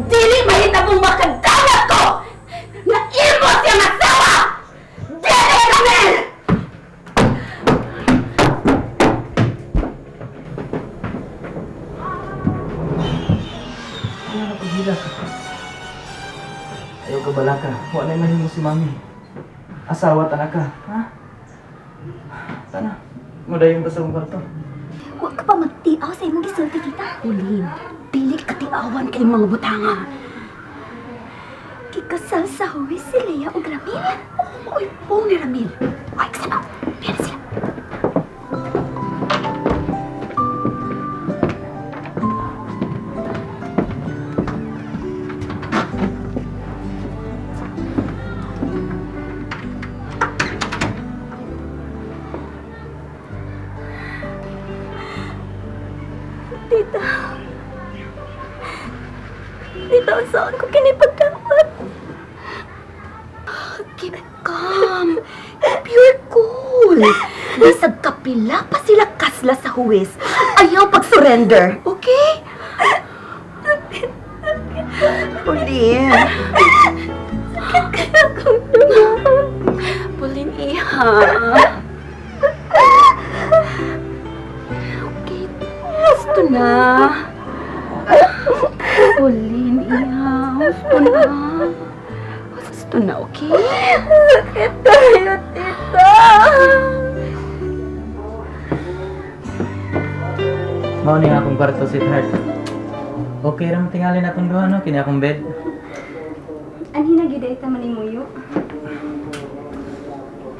Dili mahitabong makadawat ko na imo siyang asawa! Dili, Ramil! Ano na paghila? Ayaw ka balaka. Wa na mahimo si mami. Asawa ta na ka, ha? Tana. Mudayon ta sa akong kwarto. Huwag ka pa magtiaw sa imong gisulti, tita. Ulin, dili ka tiawan kay mga butanga. Kikasal sa huwi si Lea ug Ramil. Oy, po ni Ramil. Ay, kasama. Pero sila. Tita. Tita, saan ko kinipagdapat? Keep calm. Keep your cool. Bisag kapila pa sila kasla sa huwis. Ayaw pag-surrender, okay? Pauline. Sakit kaya akong dumaan. Pauline, iha. Okay, gusto na. Pauline, iha. Gusto na. Gusto na, okay? Sakit tayo, tita. Mao ni akong kwarto, sweetheart. Okay ra tingali na atong duha, no? Kini akong bed. Anhi na gyud ay man muyo.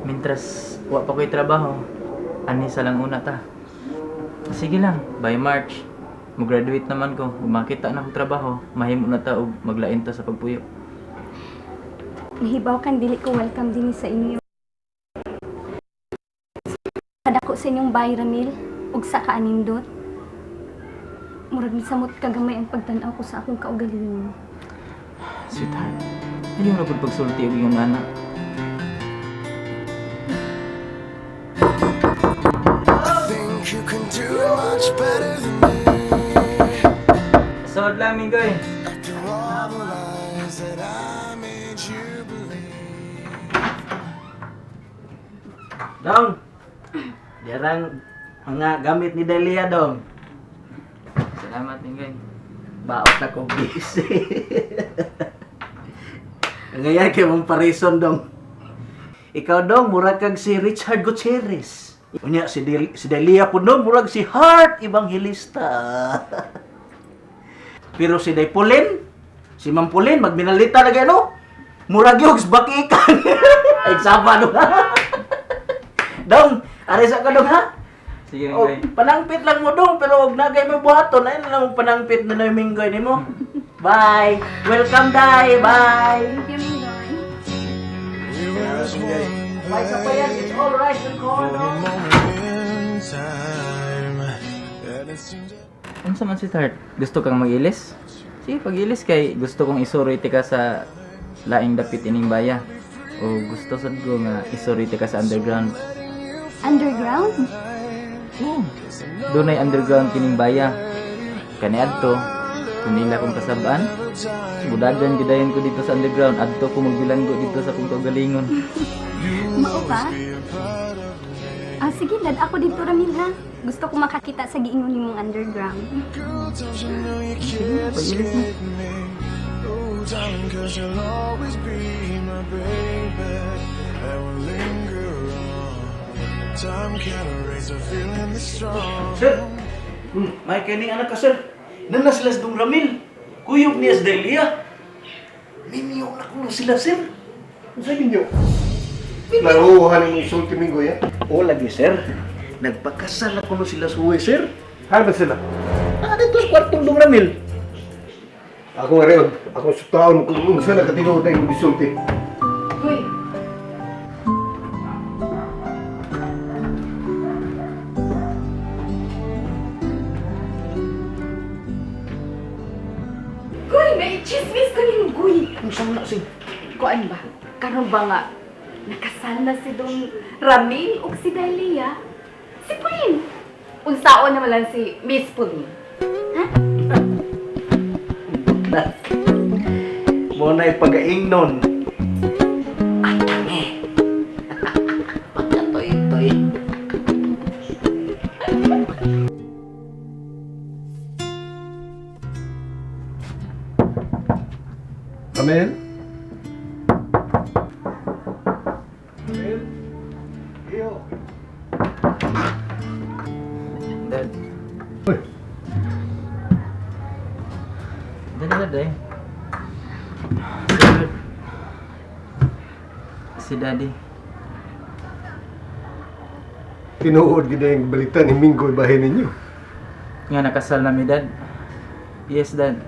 Mintras wa pa ko'y trabaho, ani sa lang una ta. Sige lang, by March, mo-graduate naman ko. Ug makita na akong trabaho, mahimo na ta og maglain ta sa pagpuyo. Nahibaw kan dili ko welcome dinhi sa inyo. Kadako sa inyong bay, Ramil, ug sa kaanindot. Murag nisamot kagamay ang pagtan-aw ko sa akong kaugalingon. Sweetheart, ayaw na pud pagsulti og iyong anak. Think you can do much better than me. Sod lang, Minggoy. After all the lies that I made you believe. Dong! Dirang mga gamit ni Delia, dong. Salamat, Minggoy. Baot na kong busy. Ngayon kay mong parison, dong. Ikaw, dong, murag kag si Richard Gutierrez. Unya, si Delia po, no, murag si Heart Evangelista. Pero si Day Pauline, si Ma'am Pauline, magminalita na gano. Murag yung bakikan. Ay, saba, dong. Dong, aresa ka, dong, ha? Sige, Oh, Minggoy. panangpit lang mo dong, pero wag na kayo mabuhaton. Ayun lang mo panangpit na na yung Minggoy nimo. Bye! Welcome, Day! Bye! Thank you, Minggoy. We were as one Bye sa payan, it's all rice and corn. for a moment in time. And it seemed Unsa man, sweetheart? Gusto kang mag-ilis? Sige, pag-ilis kay gusto kong isuroy ka sa laing dapit ining baya. O gusto sad ko nga isuroy ka sa underground. Underground? Oo. Dunay underground kining baya. Kani adto, kung nila kong kasabaan, budagan gidayon ko dito sa underground. Adto ko magbilanggo dito sa akong kaugalingon. Mao ba? Ah, sige, dad ako dito, Ramil, ha? Gusto ko makakita sa giingon nimong underground. Sige, pag-ilis na. Oh, darling, 'cause you'll always be my baby. And we'll linger on. Time can't erase a feeling this strong. Sir, may kining anak ka, sir. Nanaslas dong Ramil. Kuyog niya sa Delia. Minyo na kuno sila, sir. Unsa ninyo? Laruhan ni isulti, Minggoy, ha? O lagi, sir. Nagpakasal na kuno sila suwi, sir. Ano ba sila? Ah, dito sa kwartong dong Ramil. Ako nga rin, ako sa taon kung unsa na katinuod na imong gisulti. Uy. Guy, may chismis ko nimo, Guy. Unsa man na, sir? Kuan ba? Karon ba nga nakasal na si Dong Ramil ug si Delia? Si Pauline. Unsaon naman lang si Miss Pauline? Na. Mo na pagaingnon. Atangi. Pagkatoy-toy. Ramel? Ramel? Iyo. Dad. Uy. Dali, dad eh. Sir, si Daddy. Tinuod gid ang balita ni Minggoy bahin ninyo. Nga nakasal na mi, Dad. Yes, Dad.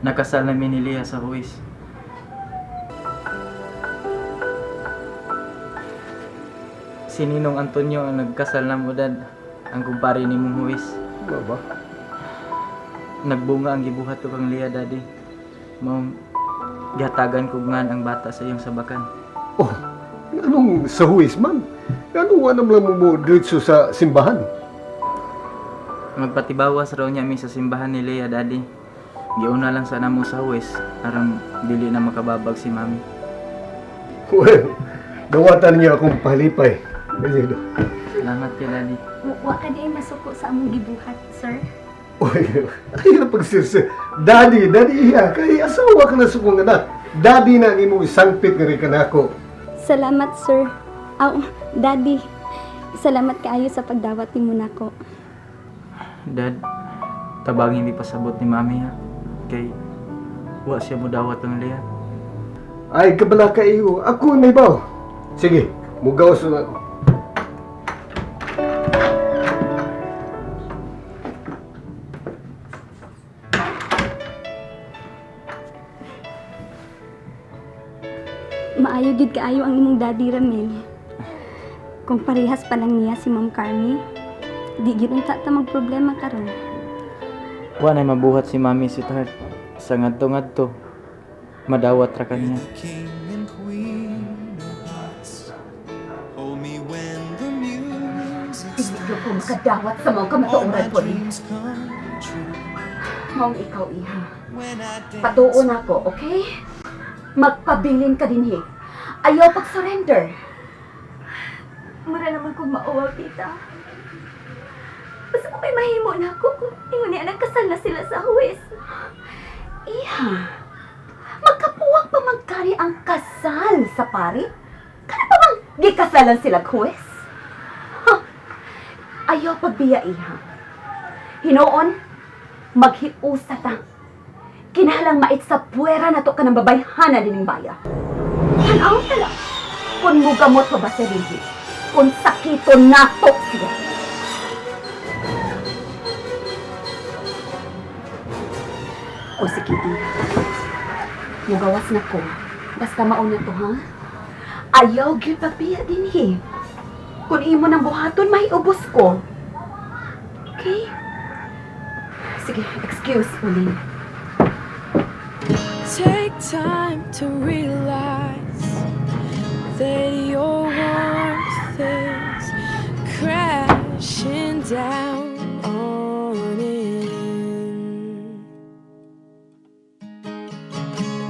Nakasal na mi ni Leah sa huwis. Si Ninong Antonio ang nagkasal na mo, Dad. Ang kumpare ni mong huwis. Ba ba? Nagbunga ang gibuhat ko kang Leah, Daddy. Maong gihatagan ko ngan ang bata sa iyong sabakan. Oh, anong sa huwis man? Anong wanam lang mo mo diretso sa simbahan? Magpatibawas raw niya mi sa simbahan ni Leah, Daddy. Giuna lang sana mo sa huwis, aron dili na makababag si Mami. Well, dawatan niya akong palipay. Ganyan do. Salamat kay Daddy. Wa ka di ay masuko sa among gibuhat, sir. Uy, ay na pagsirse. Daddy, daddy iya, kay asawa ka na sa kong anak. Daddy na ang imong isangpit nga rin kanako. Salamat, sir. Aw, Daddy. Salamat kaayo sa pagdawat nimo nako. Dad, tabangin mi pasabot ni Mami ha. Kay wa siya modawat ang Leah. Ay, kabala ka iyo. Ako may baw. Sige, mugawas na ako. Maayo gid kaayo ang imong daddy, Ramil. Kung parehas pa lang niya si Ma'am Carmi, di gyud unta ta magproblema karon. Wa na mabuhat si Mami sweetheart. Sa ngadto-ngadto, madawat ra kaniya. King and queen of hearts. Hold me when the music Hindi ko makadawat sa mga all my kamatuoran po rin. dreams come true. Maong ikaw, iha. When I dance Patuon ako, okay? Magpabilin ka din, he. Ayaw pag-surrender. Mura naman kong mauwaw, tita. Basta kung may mahimo na ako kung ingon niya nagkasal na sila sa huwes. Iha, magkapuwang pa magkari ang kasal sa pari? Kana pa bang gikasalan sila huwes? Huh. Ayaw pagbiya, iha. Hinoon, maghiusa ta. Kinahalang mait sa puwera na to ka ng babayhana din ng baya. Tanaw tala, kung mugamot pa ba sa rinhi, kung sakito nato siya. O sige, iha. Mugawas na ko. Basta mauna to, ha? Ayaw gyud pagbiya dinhi. Kung imo nang buhaton, maiubos ko. Okay? Sige, excuse, Pauline. Take time to realize that your warmth is crashing down on in.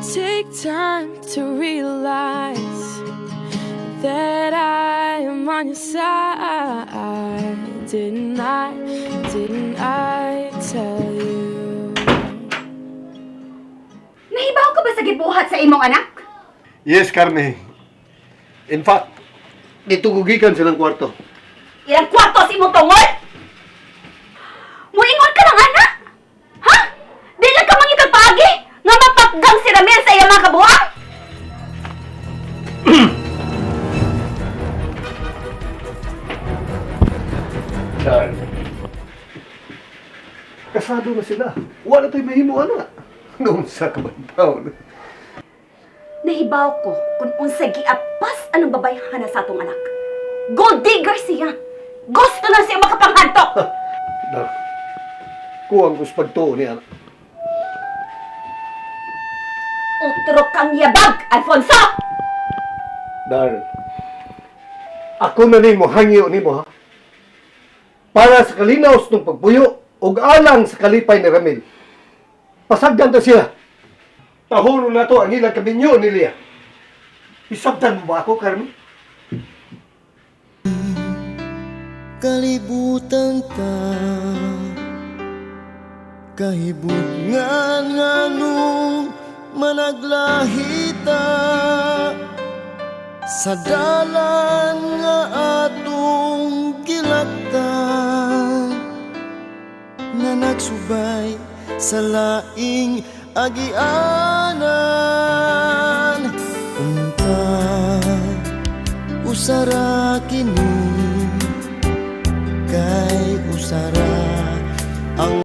Take time to realize that I am on your side. Didn't I tell you? Nahibaw ka ba sa gibuhat sa imong anak? Yes, Carme. In fact, dito gugikan silang kwarto. Ilang kwarto sa imong tungol? Muingon ka ng anak? Ha? Di lang ka mangikagpaagi nga mapakgang si Ramil sa iyang mga kabuang? Carl. Kasado na sila. Wala tayo mahimo, anak. Noon sa kabantaon. Nahibaw ko kung unsay giapas anong babayhana sa atong anak. Gold digger siya. Gusto na siya makapanghantok. Dar, kuwang ko sa pagtuo niya. anak. Utro kang yabag, Alfonso! Dar, ako na nimo hangyo nimo ha. Para sa kalinaw ng pagbuyo ug alang sa kalipay ni Ramil. Pasagdan ta siya. Tahuron na to ang ilang kaminyo ni Lia. Isabtan mo ba ako, Carmi? Kalibutan ta, kahibutngan nganong managlahita sa dalan nga atong gilaktan, nga nagsubay sa laing agianan. Unta usara kini, kay usara ang